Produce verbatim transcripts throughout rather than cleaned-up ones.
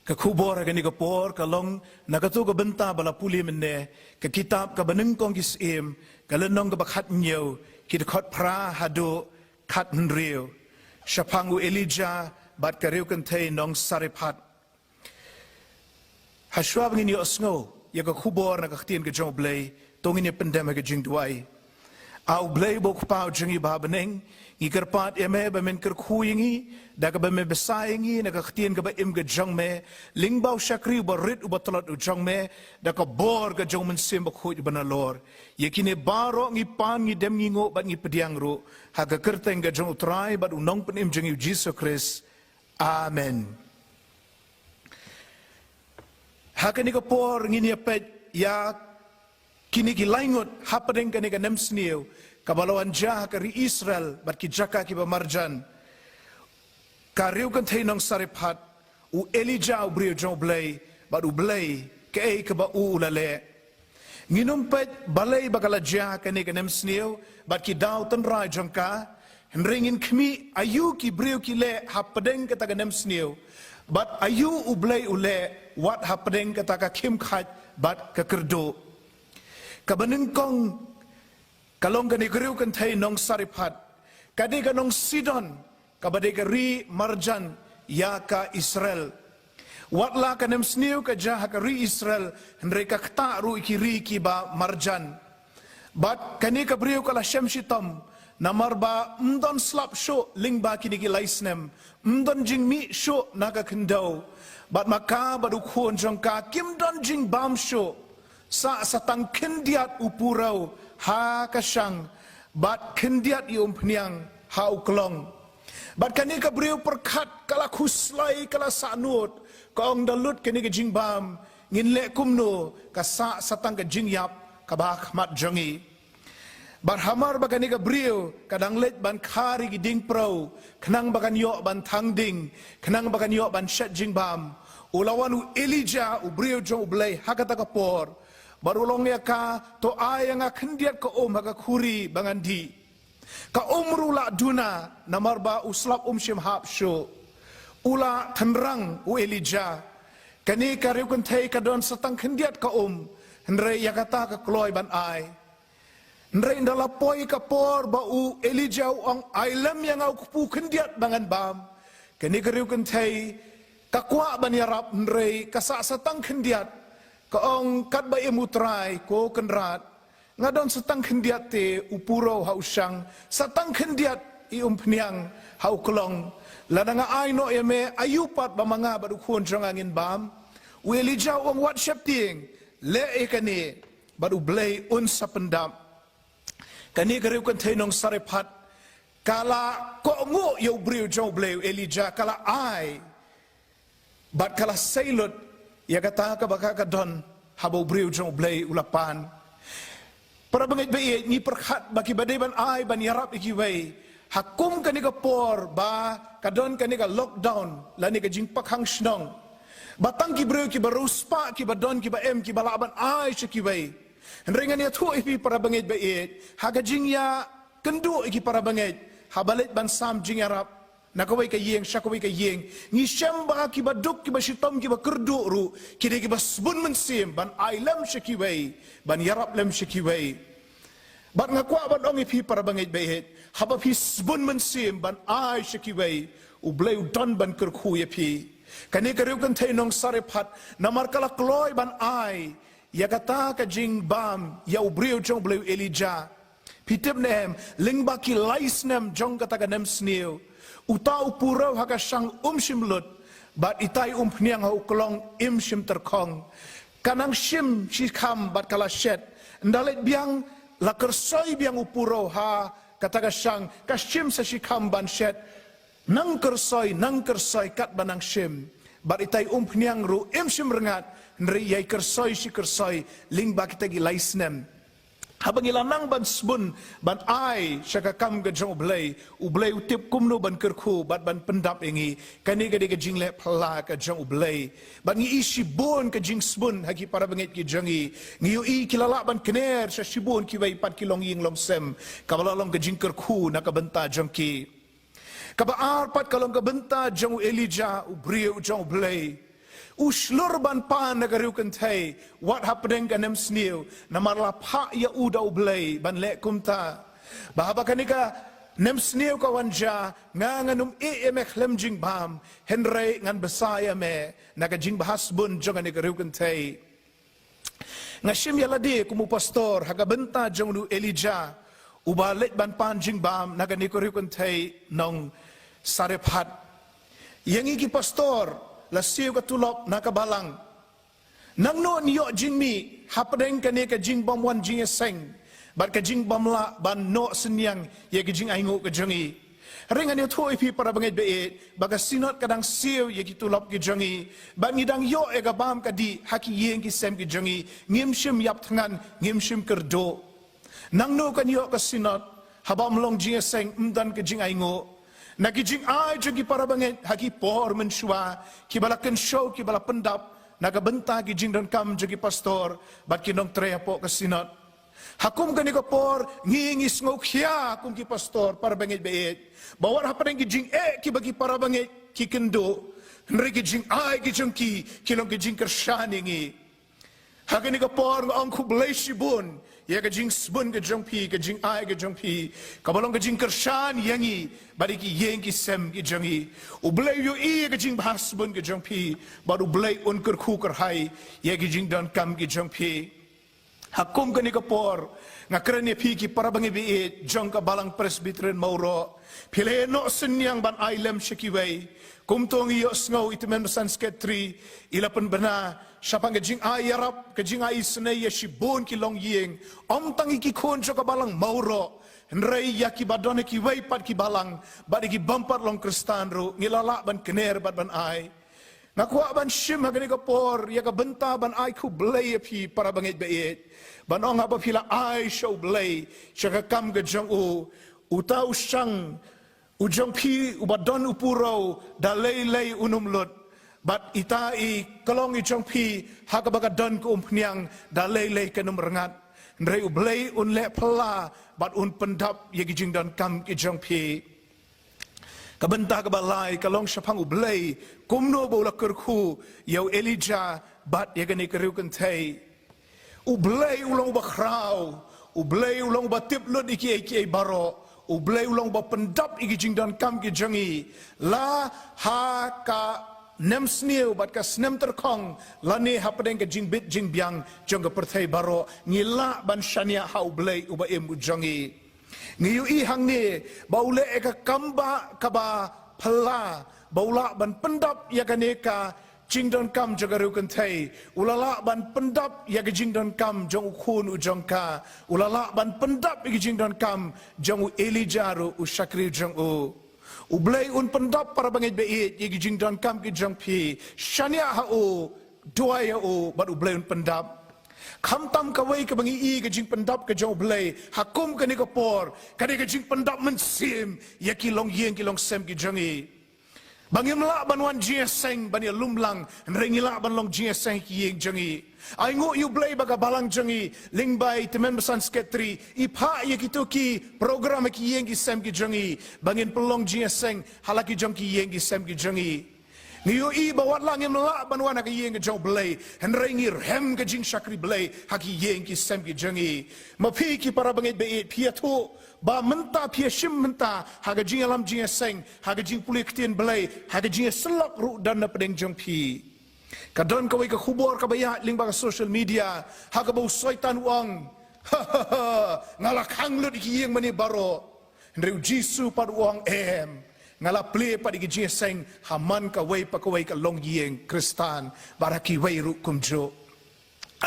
Ka khubor ha kane ka por ka long na kato ka bynta ba la pule mynne, ka kitab Kaba Nyngkong ki Syiem, ka lynnong kaba khathynñiew, ki dkhot phra haduh khathynriew. Shaphang u Elijah bad ka riewkynthei nong Sarephat. Hashwa ba ngin ïohsngew ïa ka khubor na ka ktien ka jong U Blei, to ngin ïa pyndem ha ka jingduwai. A U Blei uba U Kpa jong ngi uba ha bneng, ngi kyrpad ïa me ba men kyrkhu ïa ngi da kaba me bsa ïa ngi na ka ktien kaba im ka jong me, lyngba u shakri uba rit uba tlot u jong me, da ka bor ka jong U Mynsiem Bakhuid uba nalor. Ïa kine baroh ngi pan, ngi dem, ngi nguh bad ngi pdiang ruh ha ka kyrteng ka jong U Trai bad U Nongpynim jong ngi U Jisu Khrist. Amen. Ha kane ka por ngin ïa peit ïa kine ki lai ngut hapdeng kane ka nemsniew kaba la wan jia ha ka ri Israel bad ki jaka kiba marjan. Ka riewkynthei nong Sarephat, u Elijah u briew jong U Blei, bad U Blei kaei kaba u u la leh. Ngin ym peit balei ba ka la jia kane ka nemsniew bad ki daw tynrai jong ka, hynrei ngin khmih aïu ki briew ki leh hapdeng kata ka nemsniew bad aïu U Blei u leh wat hapdeng kata ka khim khait bad ka kyrduh. Kaba nyngkong ka long kane ka riewkynthei nong Sarephat, ka dei ka nong Sidon, kaba dei ka ri marjan ïa ka Israel. Wat la ka nemsniew ka jia ha ka ri Israel, hynrei ka ktah ruh ïa ki ri kiba marjan. Bad kane ka briew ka la shem shitom, namar ba ym don slap shuh lyngba kine ki lai snem, ym don jingmih shuh na ka khyndew. Bad ma ka bad u khun jong ka kim don jingbam shuh. Sah sa tang khyndiat u purew ha ka shang, bad khyndiat i umphniang ha u klong. Bad kane ka briew pyrkhat, ka la khuslai, ka la sahnud, ka ong, da lut kane ka jingbam, ngin leh kumno, ka sah sa tang ka jingïap kaba ha khmat jong ngi. Bad hamar ba kane ka briew ka dang leit ban khar ïa ki dieng pyrem, khnang ba kan ïoh ban thang ding, khnang ba kan ïoh ban shet jingbam, u la wan u Elijah u briew jong U Blei ha kata ka por. Bad u la ong ïa ka, to ai ïa nga khyndiat ka um ha ka khuri ba ngan dih. Ka um ruh la duna, namar ba u slap um shym hap shuh. U la tynrang u Elijah. Kane ka riewkynthei ka don sa tang khyndiat ka um, hynrei ïa kata ka kloi ban ai. Hynrei ynda la poi ka por ba u Elijah u ong, ai lem ïa nga u kpu khyndiat ba ngan bam. Kane ka riewkynthei ka kwah ban ïarap, hynrei ka sah sa tang khyndiat. Ka ong, katba im U Trai, ko Kynrad, nga don sa tang khyndiat te u purew ha u shang, sa tang khyndiat i umphniang ha u klong. Lada nga ai noh ïa me, aïu pat ba ma nga bad u khun jong nga ngin bam? U Elijah u ong, wat sheptieng, leh ïa kane, bad U Blei un sa pyndap. Kane ka riewkynthei nong Sarephat ka la kohnguh ïa u briew jong U Blei u Elijah, ka la ai. Bad ka la sei lut ïa kata kaba ka ka don, haba u briew jong U Blei u la pan. Para bangeit ba ïeit, ngi pyrkhat ba kiba dei ban ai ban ïarap ïa kiwei, ha kum kane ka por ba ka don kane ka lockdown lane ka jingpakkhang shnong, ba tang ki briew kiba riewspah kiba don, kiba em, kiba lah ban ai sha kiwei. Hynrei ngan ïathuh ïa phi para bangeit ba ïeit, ha ka jingïakynduh ïa ki para bangeit, haba leit ban sam jingïarap na kawei ka ïing sha kawei ka ïing, ngi shem ba kiba duk, kiba shitom, kiba kyrduh ruh ki dei kiba sbun mynsiem ban ai lem sha kiwei, ban ïarap lem sha kiwei. Bad nga kwah ban ong ïa phi para bangeit ba ïeit, haba phi sbun mynsiem ban ai sha kiwei, U Blei u don ban kyrkhu ïa phi. Kane ka riewkynthei nong Sarephat, namar ka la kloi ban ai ïa kata ka jingbam ïa u briew jong U Blei u Elijah. Phi tip ne em, lyngba ki lai snem jong kata ka nemsniew, uta u purew ha ka shang um shym lut, bad ita i umphniang ha u klong im shym tyrkhong. Ka nang shim shikham bad ka la shet. Ynda leit biang, la kyrsoi biang u purew ha kata ka shang, ka shim sa shikham ban shet. Nang kyrsoi, nang kyrsoi katba nang shim. Bad ita i umphniang ruh im shym rngat, hynrei ïai kyrsoi shi kyrsoi lyngba kita ki lai snem. Haba ngi la nang ban sbun ban ai sha ka kam ka jong U Blei, U Blei u tip kumno ban kyrkhu bad ban pyndap ïa ngi. Kane ka dei ka jingleh phylla ka jong U Blei. Bad ngi i shibun ka jingsbun ha ki para bangeit ki jong ngi. Ngi ïohi ki la lah ban kner sha shibun kiwei pat ki longïing longsem, kaba la long ka jingkyrkhu na ka bynta jong ki. Kaba ar pat ka long ka bynta jong u Elijah, u briew jong U Blei. U shlur ban pan na ka riewkynthei wat hapdeng ka nemsniew, namar la phah ïa u da U Blei ban leh kumta. Ba haba kane ka nemsniew ka wan jia, nga ngan ym ïeh ïa me khlem jingbam, hynrei ngan bsa ïa me na ka jingbha sbun jong kane ka riewkynthei. Nga shim ïa lade kum u pastor ha ka bynta jong u Elijah, uba leit ban pan jingbam na kane ka riewkynthei nong Sarephath. Ïa ngi ki pastor, la siew ka tulop na ka balang. Nangno yn ïoh jingmih hapdeng kane ka jingbym wan jingïaseng bad ka jingbym lah ban noh synñiang ïa ka jingainguh ka jong ngi? Hynrei ngan ïathuh ïa phi para bangeit ba ïeit, ba ka Synod ka dang siew ïa ki tulop ki jong ngi, bad ngi dang ïoh ïa ka bam ka dih ha ki ïing ki sem ki jong ngi, ngim shym ïap thngan, ngim shym kyrduh. Nangno kan ïoh ka Synod haba ym long jingïaseng, ym don ka jingainguh? Na ki jingai jong ki para bangeit ha ki por mynshuwa, kiba la kynshew, kiba la pyndap na ka bynta ki jingdonkam jong ki pastor bad ki nongtrei hapoh ka Synod. Ha kum kane ka por, ngi ngi sngewkhia kum ki pastor, para bangeit ba ïeit, ba wat hapdeng ki jingeh kiba ki para bangeit ki kynduh, hynrei ki jingai ki jong ki ki long ki jingkyrshan ïa ngi. Ha kane ka por nga ong khublei shibun ïa ka jingsbun ka jong phi, ka jingai ka jong phi, kaba long ka jingkyrshan ïa ngi bad ïa ki ïing ki sem ki jong ngi. U Blei u ïohi ïa ka jingbha sbun ka jong phi, bad U Blei un kyrkhu kyrhai ïa ki jingdonkam ki jong phi. Ha kum kane ka por, nga kren ïa phi ki para bangeit ba ïeit jong ka Balang Presbyterian Mawroh, phi la ïa noh synñiang ban ai lem sha kiwei. Kumto ngi ïohsngew i tymmen basan sekretari i la pynbna shaphang ka jingai ïarap, ka jingai isynei ïa shibun ki longïing, ym tang ïa ki khun jong ka Balang Mawroh, hynrei ïa kiba don ha kiwei pat ki balang bad ïa ki bym pat long Khristan ruh, ngi la lah ban kner bad ban ai. Nga kwah ban shim ha kane ka por ïa ka bynta ban ai khublei ïa phi para bangeit ba ïeit, ban ong haba phi la ai sha U Blei, sha ka kam ka jong u, uta u shang u jong phi uba don u puro, da lei lei un ym lut. Bad ita i klong i jong phi, ha kaba ka don ka umphniang, da lei lei kan ym rngat. Hynrei U Blei un leh phylla bad un pyndap ïa ki jingdonkam ki jong phi. Ka bynta kaba lai ka long shaphang U Blei, kumno ba u la kyrkhu ïa u Elijah bad ïa kane ka riewkynthei. U Blei u long uba khraw, U Blei u long uba tip lut ïa kiei kiei baroh, U Blei u long uba pyndap ïa ki jingdonkam ki jong ngi, la ha ka nemsniew bad ka snem tyrkhong, lane hapdeng ka jingbit jingbiang jong ka pyrthei baroh, ngi lah ban shaniah ha U Blei uba im u jong ngi. Ngi ïohi hangne ba u leh ïa ka kam ba kaba phylla, ba u lah ban pyndap ïa kane ka jingdonkam jong ka riewkynthei, u la lah ban pyndap ïa ka jingdonkam jong u khun u jong ka, u la lah ban pyndap ïa ka jingdonkam jong u Elijah ruh u shakri jong u. U Blei un pyndap para bangeit ba ïeit ïa ka jingdonkam ka jong phi, shaniah ha u, duwai ïa u bad U Blei un pyndap. Khamtam kawei kaba ngi i ka jingpyndap ka jong U Blei ha kum kane ka por, ka dei ka jingpyndap mynsiem ïa ki longïing ki longsem ki jong ngi. Ba ngim lah ban wan jingïaseng ban ïalum lang, hynrei ngi lah ban long jingïaseng ha ki ïing jong ngi. Ai nguh ïa U Blei ba ka balang jong ngi lyngba i tymmen basan sekretari i phah ïa kito ki program ha ki ïing ki sem ki jong ngi, ba ngin pynlong jingïaseng ha la ki jong ki ïing ki sem ki jong ngi. Ngi ïohi ba wat la ngim lah ban wan ha ka ïing ka jong U Blei, hynrei ngi rhem ka jingshakri Blei ha ki ïing ki sem ki jong ngi. Ma phi ki para bangeit ba ïeit, phi ïathuh ba mynta phi ïashim mynta ha ka jingïalam jingïaseng, ha ka jingpule ktien Blei, ha ka jingïasyllok ruh don na pdeng jong phi. Ka don kawei ka khubor kaba ïaid lyngba ka social media, ha kaba u Soitan u ong, ha ha ha, nga la khang lut ïa ki ïing mane baroh. Hynrei u Jisu pat u ong em, nga la plie pat ïa ka jingïaseng ha man kawei pa kawei ka longïing Khristan, bad ha kiwei ruh kumjuh.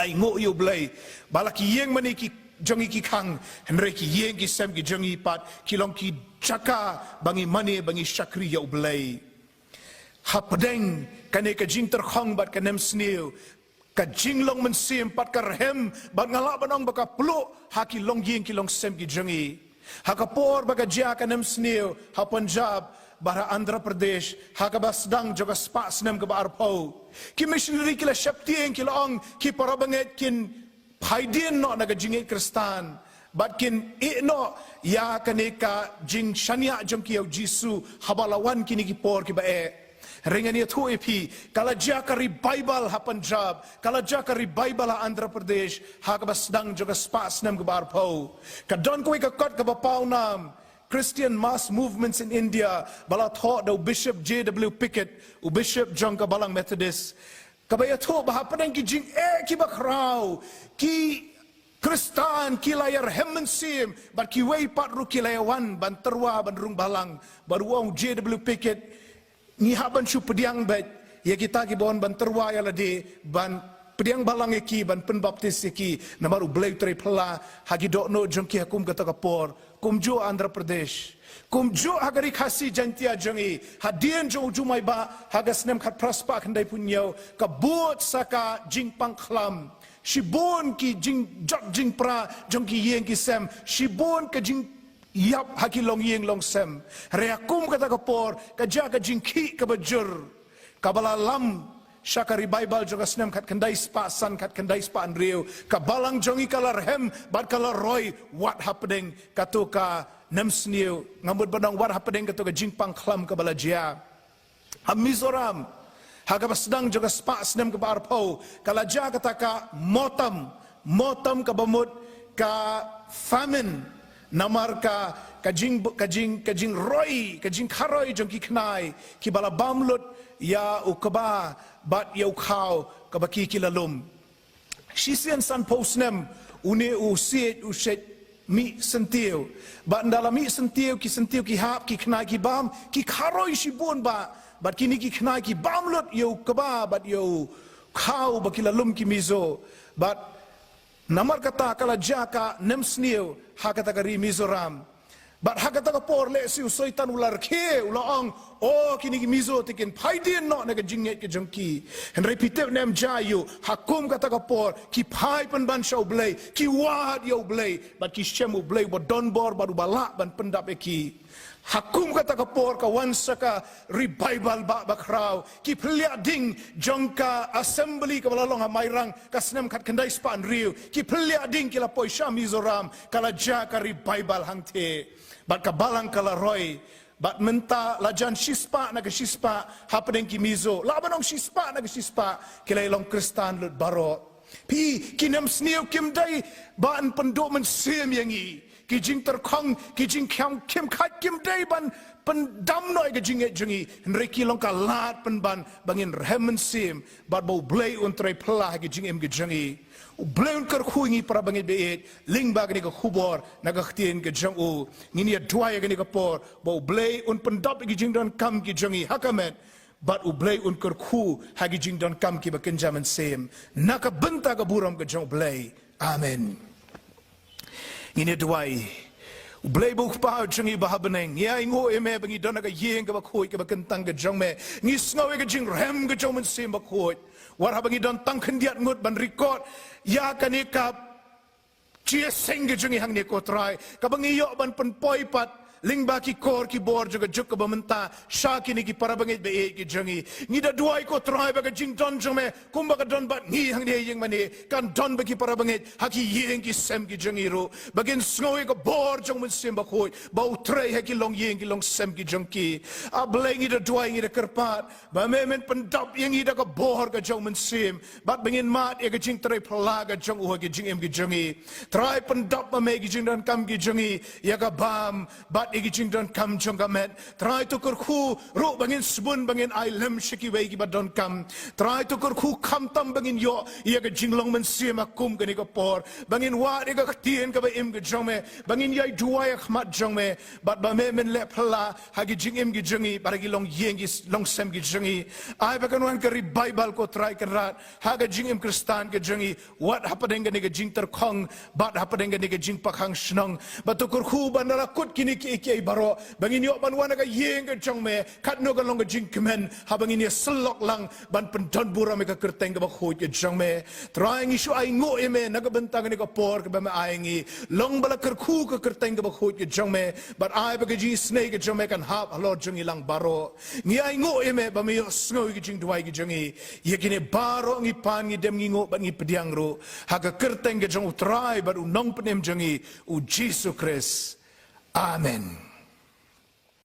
Ai nguh ïa U Blei ba la ki ïing mane ki jong ngi ki khang, hynrei ki ïing ki sem ki jong ngi pat ki long ki jaka ba ngi mane ba ngi shakri ïa U Blei. Hapdeng kane ka jingtyrkhong bad ka nemsniew, ka jinglong mynsiem pat ka rhem, bad nga lah ban ong ba ka pluh ha ki longïing ki longsem ki jong ngi. Ha ka por ba ka jia ka nemsniew ha Punjab bad ha Andhra Pradesh, ha kaba sdang jong ka spah snem kaba arphew, ki missionary ki la sheptieng, ki la ong, ki para bangeit kin phaidien noh na ka jingngeit Khristan bad kin ïeh noh ïa kane ka jingshaniah jong ki ïa u Jisu haba la wan kine ki por kiba eh. Hynrei ngan ïathuh ïa phi, ka la jia ka revival ha Punjab, ka la jia ka revival ha Andhra Pradesh, ha kaba sdang jong ka spah snem kaba arphew. Ka don kawei ka kot kaba pawnam, Christian Mass Movements in India, ba la thoh da u Bishop J W Pickett, u Bishop jong ka Balang Methodist. Kaba ïathuh ba hapdeng ki jingeh kiba khraw, ki Khristan ki la ïarhem mynsiem, bad kiwei pat ruh ki la ïawan ban tyrwa ban rung balang, bad u ong J W Pickett, ngi hap ban shu pdiang beit ïa kita kiba wan ban tyrwa ïa lade, ban pdiang balang ïa ki, ban pynbaptis ïa ki, namar U Blei u trei phylla ha ki dohnud jong ki ha kum kata ka por. Kumjuh Andhra Pradesh, kumjuh ha ka Ri Khasi Jaintia jong ngi, hadien jong u jumai ba ha ka snem khatphra spah khyndaiphew hynñiew, ka bud sa ka jingpang khlam. Shibun ki jingjot jingpra jong ki ïing ki sem, shibun ka jingïap ha ki longïing longsem. Hynrei ha kum kata ka por, ka jia ka jingkhih kaba jur, kaba la lam sha ka revival jong ka snem khatkhyndai spah san, khatkhyndai spah hynriew. Ka balang jong ngi ka la rhem bad ka la roi wat hapdeng kato ka nemsniew, nga mut ban ong wat hapdeng kato ka jingpang khlam kaba la jia. Ha Mizoram, ha kaba sdang jong ka spah snem kaba arphew, ka la jia kata ka motam, motam kaba mut ka famine, namar ka, ka jing, ka jing, ka jingroi, ka jingkharoi jong ki khnai kiba la bam lut ïa u kba bad ïa u khaw kaba ki, ki la lum. Shisien sanphew snem une u siej u shait mih syntiew. Bad ynda la mih syntiew, ki syntiew ki hap, ki khnai ki bam, ki kharoi shibun ba, bad kine ki khnai ki bam lut ïa u kba bad ïa u khaw ba ki la lum ki Mizo. Bad namar kata ka la jia ka nemsniew ha kata ka ri Mizoram. Bad ha kata ka por lehse u Soitan u la rkhie, u la ong, o, kine ki Mizo te kin phai dien noh na ka jingngeit ka jong ki. Hynrei phi tip ne em, jia ïa u, ha kum kata ka por ki phai pynban sha U Blei, ki wad ïa U Blei, bad ki shem U Blei uba don bor bad uba lah ban pyndap ïa ki. Ha kum kata ka por ka wan sa ka revival ba, ba khraw. Ki phylla ding jong ka assembly kaba la long ha Mairang ka snem khatkhyndai spah hynriew, ki phylla ding ki la poi sha Mizoram, ka la jia ka revival hangtei. Bad ka balang ka la roi. Bad mynta la jan shispah na ka shispah hapdeng ki Mizo. Lah ban ong shispah na ka shispah ki la ïa long Khristan lut baroh. Phi, ki nemsniew kim dei ban pynduh mynsiem ïa ngi. Ki jingtyrkhong, ki jingkham khim khat kim dei ban pyndam noh ïa ka jingngeit jong ngi. Hynrei ki long ka lad pynban ba ngin rhem mynsiem bad ba U Blei un trei phylla ha ki jingim ki jong ngi. U Blei un kyrkhu ïa ngi para bangeit ba ïeit, lyngba kane ka khubor na ka ktien ka jong u. Ngin ïa duwai ïa kane ka por ba U Blei un pyndap ïa ki jingdonkam ki jong ngi ha ka met, bad U Blei un kyrkhu ha ki jingdonkam kiba kynja mynsiem. Na ka bynta ka burom ka jong U Blei. Amen. Ngin ïa duwai. U Blei ba u Kpa jong ngi ba ha bneng, ngi ainguh ïa me ba ngi don ha ka ïing kaba khuid kaba kyntang ka jong me. Ngi sngew ïa ka jingrhem ka jong u Mynsiem Bakhuid. Wat haba ngi don tang khyndiat ngut ban record ïa kane ka jingïaseng ka jong ngi hangne ko Trai, kaba ngi ïoh ban pynpoi pat lyngba ki kor ki bor jong ka juk kaba mynta sha kine ki para bangeit ba ïeit ki jong ngi. Ngi da duwai ko Trai ba ka jingdon jong me kumba ka don bad ngi hangne ïing mane, kan don bad ki para bangeit ha ki ïing ki sem ki jong ngi ruh, ba kin sngew ïa ka bor jong u Mynsiem Bakhuid ba u trei ha ki longïing ki longsem ki jong ki. A Blei, ngi da duwai, ngi da kyrpad ba me men pyndap ïa ngi da ka bor ka jong u Mynsiem, bad ba ngin mad ïa ka jingtrei phylla ka jong u ha ki jingim ki jong ngi. Trai, pyndap ma me ki jingdonkam ki jong ngi, ïa ka bam bad ïa ki jingdonkam jong ka met. Trai, to kyrkhu ruh ba ngin sbun, ba ngin ai lem sha kiwei kiba donkam. Trai, to kyrkhu khamtam ba ngin ïoh ïa ka jinglong mynsiem ha kum kane ka por, ba ngin wad ïa ka ktien kaba im ka jong me, ba ngin ïai duwai ha khmat jong me, bad ba me men leh phylla ha ki jingim ki jong ngi bad ha ki longïing ki longsem ki jong ngi. Ai ba kan wan ka revival ko Trai Kynrad ha ka jingim Khristan ka jong ngi, wat hapdeng kane ka jingtyrkhong bad hapdeng kane ka jingpyrkhang shnong. Bad to kyrkhu ba ynda la kut kine kiei kiei baroh, ba ngin ïoh ban wan ha ka ïing ka jong me katno ka long ka jingkmen, haba ngin ïa syllok lang ban pyndon burom ïa ka kyrteng kaba khuid ka jong me. Trai, ngi shu ainguh ïa me na ka bynta kane ka por kaba me ai ngi. Long ba la kyrkhu ka kyrteng kaba khuid ka jong me, bad ai ba ka jingisynei ka jong me kan hap halor jong ngi lang baroh. Ngi ainguh ïa me ba me ïohsngew ïa ki jingduwai ki jong ngi. Ïa kine baroh ngi pan, ngi dem, ngi nguh bad ngi pdiang ruh ha ka kyrteng ka jong u Trai bad u Nongpynim jong ngi, u Jisu Khrist. Amen.